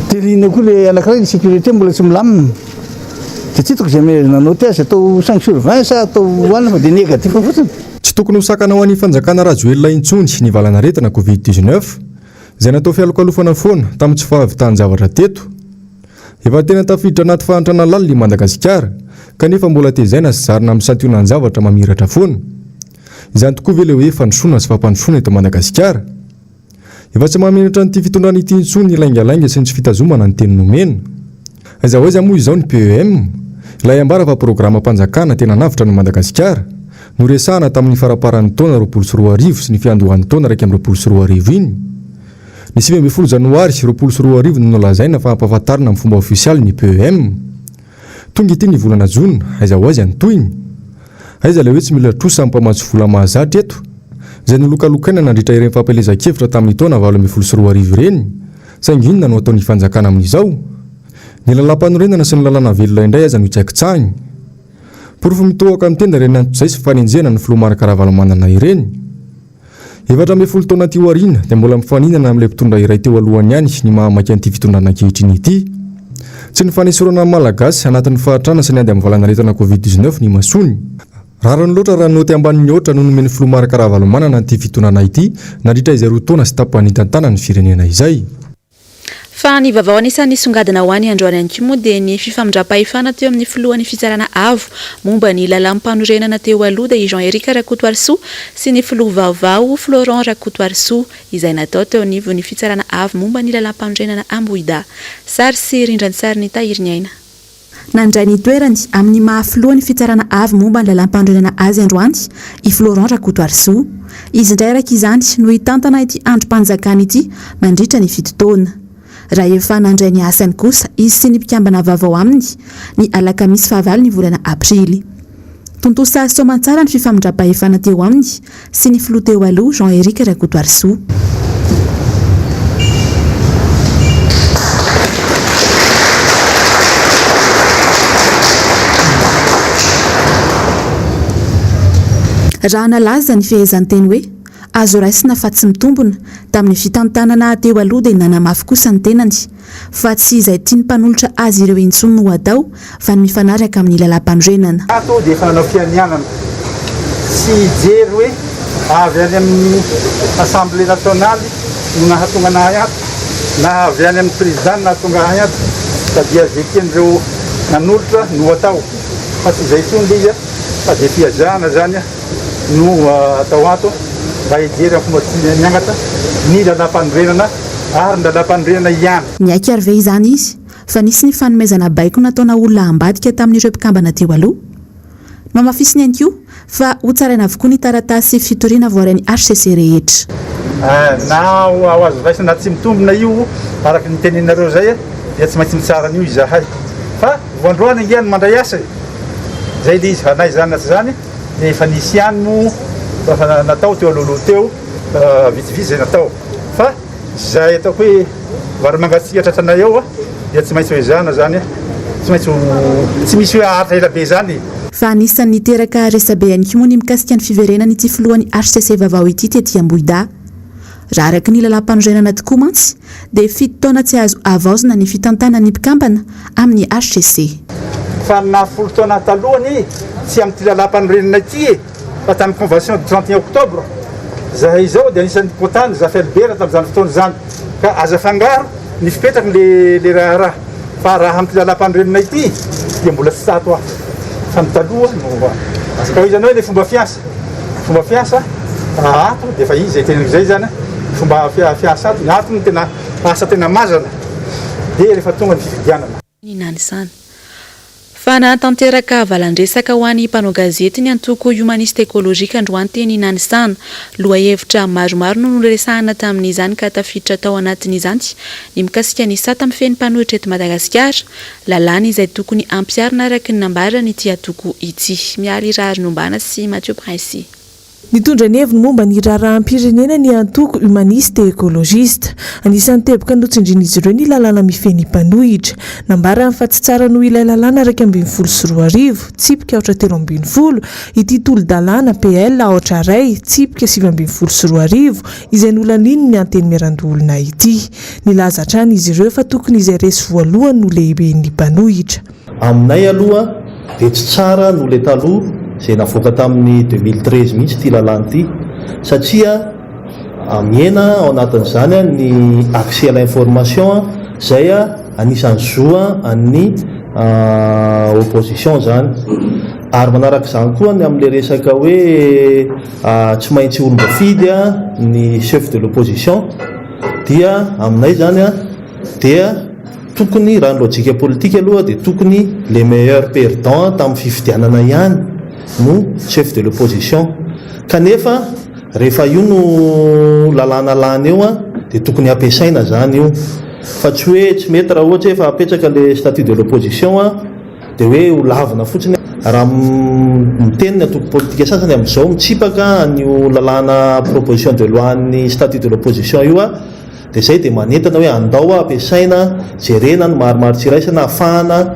Dia ilay inona koa ilay anankiray, ny sécurité mbola tsy milamina. Dia tsy hitako izay mahaizana noter azy, atao cinq sur vingt sa atao hoanina fa dia négatif fotsiny. Tsy tokony ho sakana ho an'ny fanjakana Rajoelina intsony ny valan'aretina Covid 19, izay natao fialokalofana foana tamin'ny tsy fahavitan-javatra teto. Efa tena tafiditra anaty fahantrana lalina i Madagasikara, kanefa mbola tezaina sy zarina amin'ny santionan-javatra mamiratra foana. Izany tokoa ve ilay hoe fandrosoana sy fampandrosoana eto Madagasikara? Efa tsy mahamenatra an'ity fitondrana ity intsony ny laingalainga sy ny tsy fitazomana ny teny nomena. Aiza ho aiza moa izao ny PEM, ilay ambara fa programam-panjakana tena hanavotra an'i Madagasikara, noresahana tamin'ny faramparan'ny taona 2020 sy ny fiandohan'ny taona 2021 iny? Ny 19 janoary 2020 no nolazaina fa hampahafantarina amin'ny fomba ofisialy ny PEM. Tonga ity ny volana jona, aiza ho aiza ny tohiny? Aiza ilay hoe tsy mila trosa amin'ny mpamatsy vola mahazatra eto? Izay nolokalokaina nandritra ireny fampielezan-kevitra tamin'ny taona 2018 ireny, saingy inona no ataon'ny fanjakana amin'izao? Ny lalàmpanorenana sy ny lalàna velona indray aza no itsakitsahiny. Porofo mitohoka amin'ny tenda ireny antsojay sy fanenjehana ny filoha Marc Ravalomanana ireny. 14 taona aty aoriana dia mbola mifaninana amin'ilay mpitondra iray teo alohany ihany ny mahamaika an'ity fitondrana ankehitriny ity. Tsy ny fanesorana ny Malagasy anatin'ny fahantrana sy ny ady amin'ny valanaretina Covid 19 no imasoany. Rariny loatra raha naoty ambany mihoatra no nomen'ny filoha Marc Ravalomanana an'ity fitondrana ity nandritra izay roa taona sy tapany nitantanany ny firenena izay. Fa ny vaovao anisan'ny nisongadina ho any androany ihany koa moa dia ny fifamindram-pahefana teo amin'ny filohan'ny Fitsarana Avo momba ny lalàm-panorenana teo aloha dia i Jean Eric Rakotoarisoa sy ny filoha vaovao Florent Rakotoarisoa izay natao teo anivon'ny Fitsarana Avo momba ny lalàm-panorenana Ambohidahy. Sary sy rindran-tsarin'i Tahiriniaina. Nandray ny toerany amin'ny maha filohan'ny Fitsarana Avo momba ny Lalàmpanorenana azy androany i Florent Rakotoarisoa. Izy indray araka izany no hitantana ity andrim-panjakana ity mandritra ny fito taona. Raha efa nandray ny asany kosa izy sy ny mpikambana vaovao aminy ny alakamisy fahavalo ny volana aprily. Tontosa soamantsara ny fifamindram-pahefana teo aminy sy ny filoha teo aloha Jean Eric Rakotoarisoa. Raha nalaza ny fehezanteny hoe azo raisina fa tsy mitombina tamin'ny fitantanana teo aloha dia nanamafy kosa ny tenany fa tsy izay tian'ny mpanolotra azy ireo intsony no atao fa ny mifanaraka amin'ny lalàmpanorenana. Ato dia efa nanao fianianana tsy hijery hoe avy any amin'ny Assemblée nationale no nahatonga an'ahy ato na avy any amin'ny Président no nahatonga ahy ato fa dia izay tian'ireo nanolotra no atao fa tsy izay intsony ilay izy fa izay fiezahana izany no atao ato mba hijery amin'ny fomba tsy miangatra ny lalàmpanorenana ary ny lalàmpanorenana ihany. Niaiky ary ve izany izy fa nisy ny fanomezana baiko nataona olona ambadika tamin'ireo mpikambana teo aloha? Nohamafisiny ihany koa fa hotsaraina avokoa ny taratasy fitoriana voarain'ny hcc rehetra. Na ho azo raisina na tsy mitombina io araka ny teneninareo izay dia tsy maintsy mitsara an'io izahay fa vao androany ange no mandray asa e! Izay ilay izy fa na izany na tsy izany dia efa nisy ihany moa efa natao teo alohaloha teo vitsivitsy izay natao fa izay ataoko hoe vary mangatsiaka tratranay eo dia tsy maintsy ho ezahana izany tsy maintsy ho tsy misy hoe haharitra ela be izany e. Fa anisan'ny niteraka resabe ihany koa moa ny mikasika ny fiverenan'ity filohan'ny hcc vaovao ity tety Ambohidahy. Raha araka ny lalàmpanorenana tokoa mantsy dia fito taona tsy azo havaozina ny fitantanan'ny mpikambana amin'ny hcc. Fa ny naha folo taona talohany tsy amin'ity lalàmpanorenana ity e, fa tamin'ny convention du 31 octobre. Zahay izao dia anisan'ny quota-n'i Zafy Albert tamin'izany fotoana izany. Ka aza afangaro ny fipetraky le le raharaha. Fa raha amin'ity lalàmpanorenana ity dia mbola tsy tato aho. Fa ny taloha no Ka hoy izany hoe le fomba fiasa. Fomba fiasa raha ato dia efa izy izay teneniko izay izany. Fomba fiasa ato, ny ato no tena asa tena mazana. Dia rehefa tonga ny fifidianana. Ny nanisana. Fa nahatanteraka valan-dresaka ho an'ny mpanao gazety ny antoko Humaniste Ecologique androany teny Nanisana. Lohahevitra maromaro no noresahana tamin'izany ka tafiditra tao anatin'izany ny mikasika ny sata mifehy ny mpanohitra eto Madagasikara, lalàna izay tokony hampiharina araka ny nambaran'ity antoko ity. Mialy Raharinombana sy Mathieu Princy. Nitondra ny heviny momba ny raharaham-pirenena ny antoko Humaniste et Ecologiste. Anisan'ny teboka notsindrian'izy ireo ny lalàna mifehy ny mpanohitra. Nambarany fa tsy tsara noho ilay lalàna 2011, tsipika aotra 13, ity tolo-dalàna, PL, aotra iray, tsipika 2019, izay nolanian'ny Antenimierandoholona ity. Nilaza hatrany izy ireo fa tokony izay resy voalohany no lehiben'ny mpanohitra. Aminay aloha dia tsy tsara noho ilay taloha izay navoaka tamin'ny 2013 mihitsy ity lalàna ity satria mihena ao anatin'izany ny accès à l'information izay anisan'ny zo an'ny opposition izany. Ary manaraka izany koa ny amin'ilay resaka hoe tsy maintsy olom-boafidy ny chef de l'opposition dia aminay izany dia Tokony, raha ny lojika politika aloha dia tokony les meilleurs perdants tamin'ny fifidianana ihany no chef de l'opposition. Kanefa rehefa io no lalàna lany eo dia tokony hampiasaina izany io. Fa tsy hoe tsy mety raha ohatra hoe efa apetraka le statut de l'opposition dia hoe ho lavina fotsiny. Raha miteny ny antoko politika sasany amin'izao mitsipaka an'io lalàna proposition de loi an'ny statut de l'opposition io Dia izay dia manentana hoe andao ampiasaina, jerena ny marimaritra iraisana ahafahana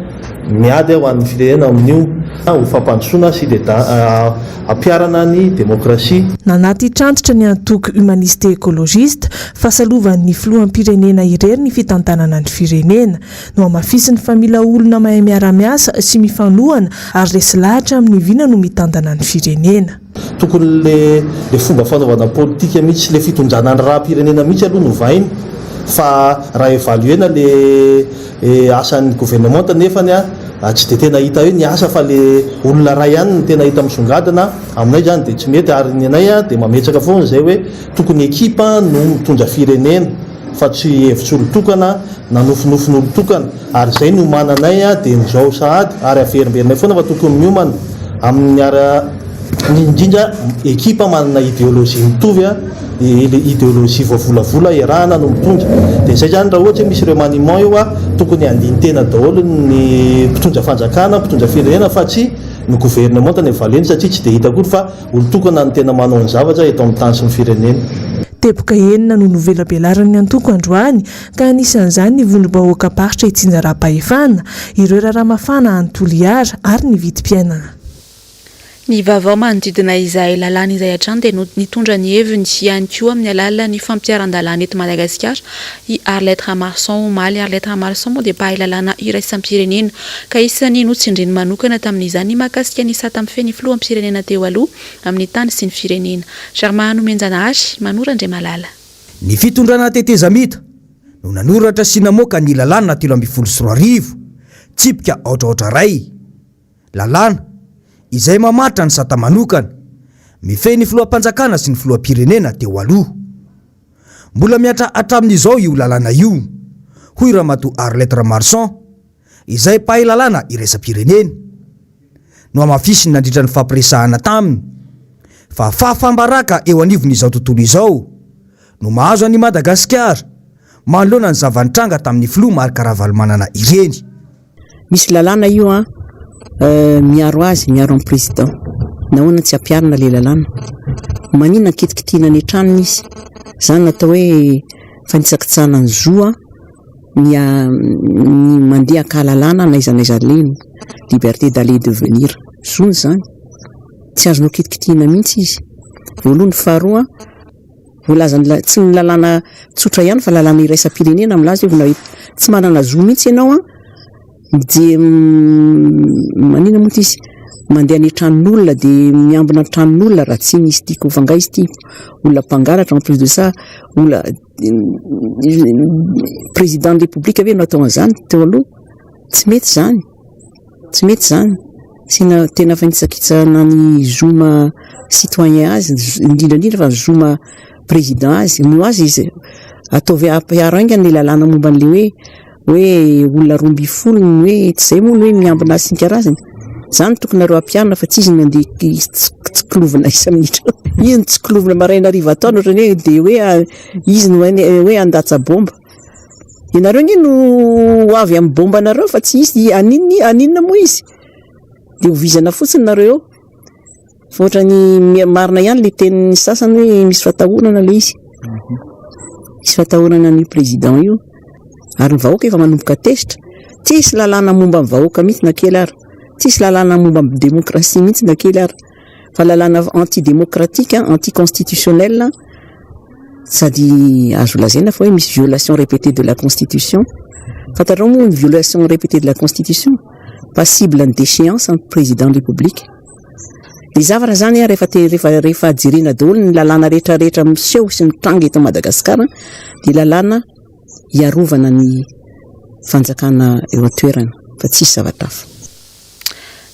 miady ho an'ny firenena amin'io ho fampandrosoana sy hampiharana ny demokrasia. Nanatitrantitra ny antoko Humaniste Ecologiste fa salovan'ny filoham-pirenena irery ny fitantanana ny firenena. Nohamafisiny fa mila olona mahay miara-miasa sy mifanohana ary resy lahatra amin'ny vina no mitantana ny firenena. Tokony le le fomba fanaovana politika mihitsy sy le fitondrana ny raharaham-pirenena mihitsy aloha no ovaina. Fa raha evaluer-na le asan'ny gouvernementa nefany tsy dia tena hita hoe ny asa fa le olona iray ihany no tena hita misongadina, aminay izany dia tsy mety ary ny anay dia mametraka foana izay hoe tokony ekipa no mitondra firenena fa tsy hevitr'olon-tokana na nofinofin'olon-tokana ary izay no iomananay dia ny izao sahady ary averimberinay foana fa tokony miomana amin'ny ara indrindra ekipa manana ideolojia mitovy le ideolojia voavolavola iarahana no mitondra dia izay izany raha ohatra hoe misy remaniement eo tokony handini-tena daholo ny mpitondra fanjakana mpitondra firenena fa tsy ny gouvernementa no evaleny satria tsy dia hita akory fa olon-tokana no tena manao ny zavatra eto amin'ny tany sy ny firenena. Teboka enina no novelabelaran'ny antoko androany ka anisan'izany ny vondrom-bahoakam-paritra itsinjaram-pahefana, ireo raharaha mafana any Toliara ary ny vidim-piainana. Ny vaovao manodidina izay lalàna izay hatrany dia nitondra ny heviny ihany koa amin'ny alalan'ny fampiharan-dalàna eto Madagasikara i Arlette Ramarson omaly. Arlette Ramarson moa dia mpahay lalàna iraisam-pirenena ka isan'ny notsindriny manokana tamin'izany ny mahakasika ny sata mifehy ny filoham-pirenena teo aloha amin'ny tany sy ny firenena. Germain Nomenjanahary, Manoro Andriamalala. Ny fitondrana tetezamita no nanoratra sy namoaka ny lalàna 2013, tsipika aotra aotra iray. Lalàna, izay mamaritra ny sata manokana, mifehy ny filoham-panjakana sy ny filoham-pirenena teo aloha. Mbola mihatra hatramin'izao io lalàna io, hoy Ramatoa Arlette Ramarson, izay mpahay lalàna iraisam-pirenena. Nohamafisiny nandritra ny fampiresahana taminy, fa fahafaham-baraka eo anivon'izao tontolo izao no mahazo an'i Madagasikara manoloana ny zava-nitranga tamin'ny filoha Marc Ravalomanana ireny. Misy lalàna io an, miaro azy, miaro ny président. Nahoana tsy ampiharina ilay lalàna? Maninona kitikitihina any an-tranony izy? Izany no atao hoe fanitsakitsahana ny zo an, ny ny mandeha an-kahalalana na aiza na aiza alehany, liberté d'aller et de venir, zony izany, tsy azonao kitikitihina mihitsy izy, voalohany, faharoa. Voalazan'ny tsy ny lalàna tsotra ihany fa lalàna iraisam-pirenena milaza hoe na tsy manana zo mihitsy ianao an, mijery maninona moa ity izy mandeha any an-tranon'olona dia miambina an-tranon'olona raha tsy misy tiako fa angaha izy ity olona mpangalatra en plus de ça olona président de république ve no atao an'izany teo aloha tsy mety izany. Tsy mety izany. Tena tena fanitsakitsahana ny zo maha citoyen azy, indrindra indrindra fa ny zo maha président azy. Ny ho azy izy ataovy ampiharo haingana ny lalàna momba an'ilay hoe hoe olona 12 ny hoe tsy izay moa ny hoe miambina azy sy ny karazany. Izany no tokony nareo ampiharina fa tsy izy no andeha tsikilovina isa-minitra. Izy no tsikilovina maraina hariva atoandro ohatran'ny hoe dia hoe izy no hoe handatsa-bomba. Ianareo anie no ho avy amin'ny bomba anareo fa tsy hisy haninona haninona moa izy? Dia ho vizana fotsiny nareo eo. Fa ohatran'ny marina ihany ilay tenin'ny sasany hoe misy fatahorana ilay izy. Misy fatahorana an'io président io. Ary ny vahoaka efa manomboka tezitra. Tsisy lalàna momba ny vahoaka mihitsy na kely ary. Tsisy lalàna momba ny démocratie mihitsy na kely ary. Fa lalàna anti-démocratique, anti-constitutionnel. Sady azo lazaina fa hoe misy violation répétée de la constitution. Fantatrao moa ny violation répétée de la constitution? Passible ny déchéance ny président de république. Ny zavatra zany rehefa te rehefa rehefa jerena daholo ny lalàna rehetra rehetra miseho sy mitranga eto Madagasikara dia lalàna hiarovana ny fanjakana eo an-toerana fa tsisy zavatra hafa.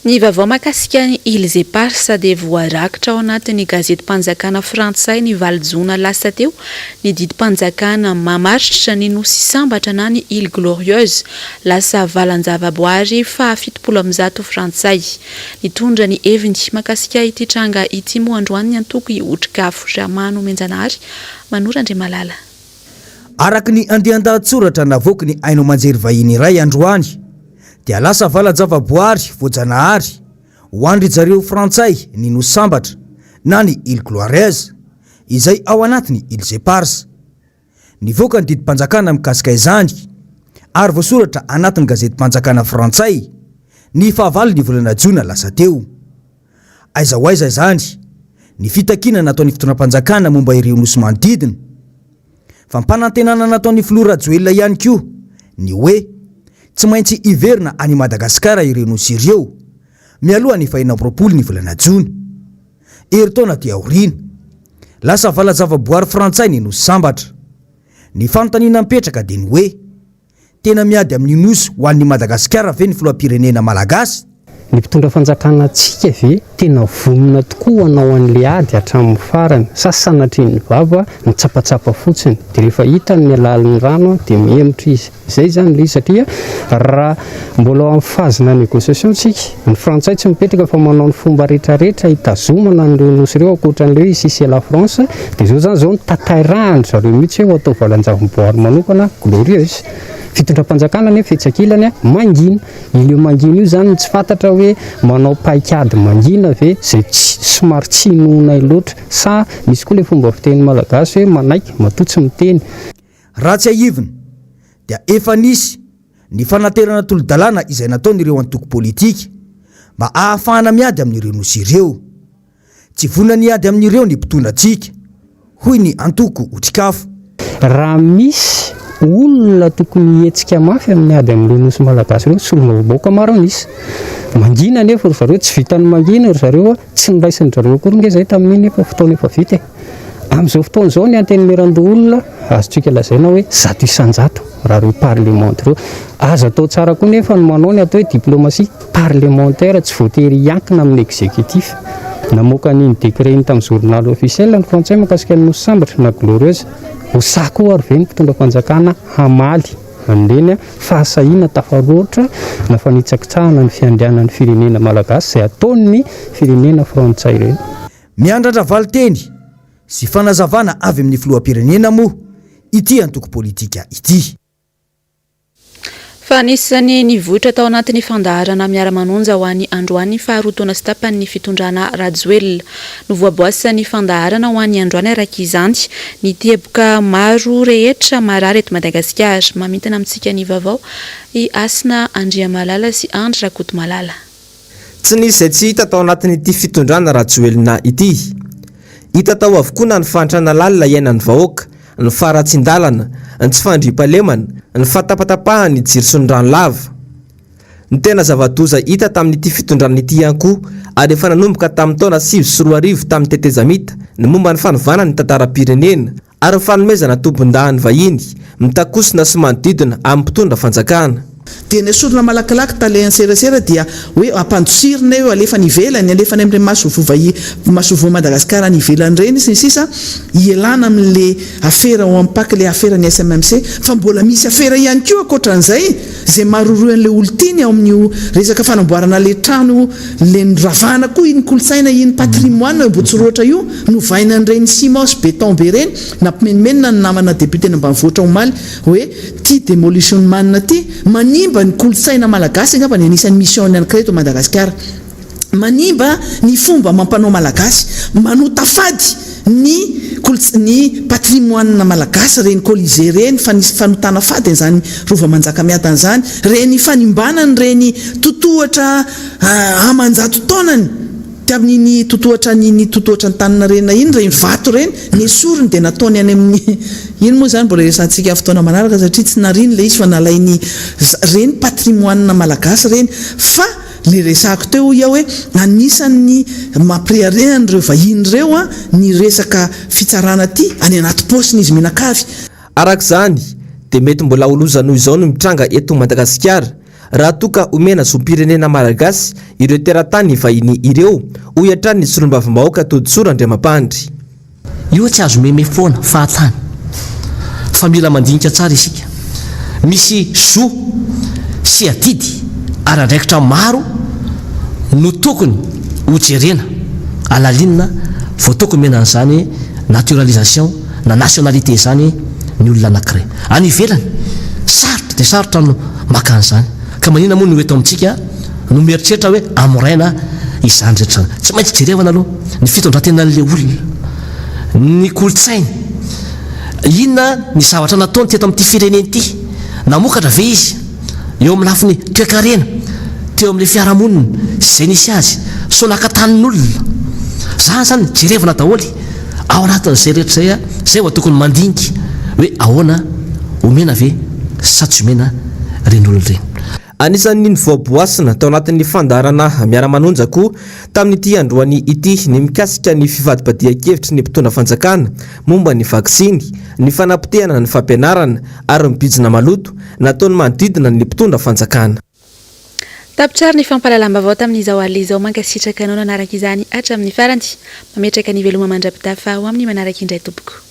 Ny vaovao mahakasika ny Îles Éparses dia voarakitra ao anatin'ny gazetim-panjakana frantsay ny valo jona lasa teo ny didim-panjakana mamaritra ny Nosy Sambatra na ny Îles Glorieuses lasa valan-javaboary faha 170 frantsay. Nitondra ny heviny mahakasika ity tranga ity moa androany ny antoko Otrikafo Ramanomenjanahary Manoro Andriamalala. Araka ny andian-dahatsoratra navoaky ny haino aman-jery vahiny iray androany dia lasa valan-javaboary voajanahary ho an-dry zareo frantsay ny Nosy Sambatra na ny Îles Gloireuses izay ao anatin'ny Îles Éparses. Nivoaka ny didim-panjakana mikasika izany ary voasoratra anatin'ny gazetim-panjakana frantsay ny fahavalon'ny volana jona lasa teo. Aiza ho aiza izany ny fitakiana nataon'ny fitondram-panjakana momba ireo nosy manodidina? Fampanantenana nataon'ny filoha Rajoelina ihany koa ny hoe tsy maintsy hiverina any Madagasikara ireo nosy ireo mialoha ny faha-26 ny volana jona. Herintaona aty aoriana, lasa vala-javaboary frantsay ny Nosy Sambatra. Ny fanontaniana mipetraka dia ny hoe, tena miady amin'ny Nosy ho an'i Madagasikara ve ny filoham-pirenena malagasy? Ny mpitondra fanjakana antsika ve tena vonona tokoa hanao an'le ady hatramin'ny farany sa sanatrian'ny vava mitsapatsapa fotsiny dia rehefa hitany ny halalin'ny rano dia mihemotra izy. Izay izany ilay izy satria raha mbola ao amin'ny phase-na négociation tsika, ny frantsay tsy mipetraka fa manao ny fomba rehetrarehetra hitazomana an'ireo nosy ireo ankoatra an'ilay hoe ici c'est la France dia izao izany izao no tanterahan-dry zareo mihitsy hoe ho atao valan-javaboary manokana glorieuse. Fitondram-panjakana anefa etsy ankilany mangina. Ileo mangina io izany no tsy fantatra hoe manao paikady mangina ve izay tsy somary tsy inoanay loatra sa misy koa ilay fomba fiteny malagasy hoe manaiky matoa tsy miteny. Raha tsiahivina dia efa nisy ny fanaterana tolo-dalàna izay nataon'ireo antoko politika mba ahafahana miady amin'ireo nosy ireo. Tsy vonona ny hiady amin'ireo ny mpitondra antsika, hoy ny antoko Otrikafo. Raha misy olona tokony hihetsika mafy amin'ny ady amin'ireo nosy malagasy ireo, solombavambahoaka maro an'isa. Mangina anefa ry zareo, tsy vitan'ny mangina ry zareo, tsy noraisin-dry zareo akory nge izay tamin'iny efa fotoana efa vita e. Amin'izao fotoana izao ny Antenimierandoholona azontsika lazaina hoe 100% raha ireo parlemanta ireo. Azo atao tsara koa nefa ny manao ny atao hoe diplomatie parlementaire tsy voatery hiankina amin'ny exécutif. Namoaka an'iny décret iny tamin'ny journal officiel ny frantsay mahakasika ny Nosy Sambatra na Glorieuse. Ho sahy koa ary ve ny mpitondra fanjakana hamaly an'ireny fahasahiana tafahoatra na fanitsakitsahana ny fiandrianan'ny firenena malagasy izay ataon'ny firenena frantsay ireny? Miandrandra valinteny sy fanazavana avy amin'ny filoham-pirenena moa ity antoko politika ity. Fa anisan'ny nivoitra tao anatin'ny fandaharana Miara-manonja ho an'ny androany faharoa taona sy tapany ny fitondrana Rajoelina. Novoaboasan'ny fandaharana ho an'ny androany araka izany ny teboka maro rehetra marary eto Madagasikara. Mamintina amintsika ny vaovao i Hasina Andriamalala sy Andry Rakotomalala. Tsy nisy izay tsy hita tao anatin'ity fitondrana Rajoelina ity. Hita tao avokoa na ny fahantrana lalina iainan'ny vahoaka, ny faharatsian-dalana, ny tsy fandriampahalemana, ny fahatapatapahan'ny jiro sy ny rano lava. Ny tena zava-doza hita tamin'ity fitondrana ity ihany koa ary efa nanomboka tamin'ny taona 2009 tamin'ny tetezamita ny momba ny fanovana ny tantaram-pirenena ary ny fanomezana tompon-dahiny vahiny mitakosona sy manodidina amin'ny mpitondra fanjakana. Dia nesorina malakilaky tale an-tserasera dia hoe ampandosirina eo, alefa any ivelany, alefa any amin'ireny masoivoho vahi, masoivoho Madagascar any ivelany ireny sy ny sisa, hialana amin'le afera ao amin'ny pac, le afera ny SMMC, fa mbola misy afera ihany koa ankoatran'izay, izay maroroy an'le olon-tiany ao amin'io resaka fanamboarana le trano le noravana koa iny kolontsaina iny patrimoine eo Ambohitsorohitra io, novaina an'ireny ciment sy béton be ireny, nampimenomenona ny namana député n'ambanivohitra omaly hoe ty demolition man ty manimba ny kolontsaina malagasy angamba ny anisan'ny mission-ny anankiray eto Madagasikara. Manimba ny fomba amam-panao malagasy, manota fady ny kolots ny patrimoine malagasy ireny colisée ireny, fanis fanotana fady an'izany Rova Manjakamiadana izany, ireny fanimbana an'ireny totohatra aman-jato taonany tamin'iny totohatra an'iny totohatra Antaninarenina iny, ireny vato ireny, nesoriny dia nataony any amin'ny iny moa izany mbola hiresahantsika fotoana manaraka satria tsy nariany ilay izy fa nalainy ireny patrimoine malagasy ireny fa Le resako teo hoy aho hoe anisan'ny mampirehareha an'ireo vahiny ireo ny resaka fitsarana aty any anaty paosiny izy mianakavy. Araka izany, dia mety mbola ho loza noho izao no mitranga eto Madagasikara raha toa ka omena zom-pirenena malagasy ireo teratany vahiny ireo, hoy hatrany ny solombavambahoaka Todisoa Randriamampandry. Io tsy azo meme foana fahatany fa mila mandinika tsara isika. Misy zo sy adidy ary andraikitra maro no tokony ho jerena, alalinina vao tokony omena an'izany naturalisation na nationalité izany ny olona anankiray. Any ivelany, sarotra dia sarotra no maka an'izany. Ka maninona moa no eto amintsika no mieritreritra hoe amoraina izany rehetra izany? Tsy maintsy jerevana aloha ny fitondran-tenan'ilay olona, ny kolontsainy, inona ny zavatra nataony teto amin'ity firenena ity, namokatra ve izy eo amin'ny lafiny toekarena, teo amin'ilay fiarahamonina sy izay nisy azy, sao naka tanin'olona. Izany izany jerevana daholo ao anatin'izay rehetra izay, izay vao tokony mandinika hoe ahoana, omena ve sa tsy omena ireny olona ireny. Anisan'ny nivoaboasina tao anatin'ny fandaharana Miara-manonja koa tamin'ity androany ity ny mikasika ny fivadibadihan-kevitry ny mpitondra fanjakana momba ny vaksiny, ny fanapotehana ny fampianarana ary ny bizina maloto nataon'ny manodidina ny mpitondra fanjakana. Tapitra ary ny fampahalalam-baovao tamin'izao alina izao. Mankasitraka anao nanaraka izany hatramin'ny farany. Mametraka ny veloma mandra-pitafa ho amin'ny manaraka indray tompoko.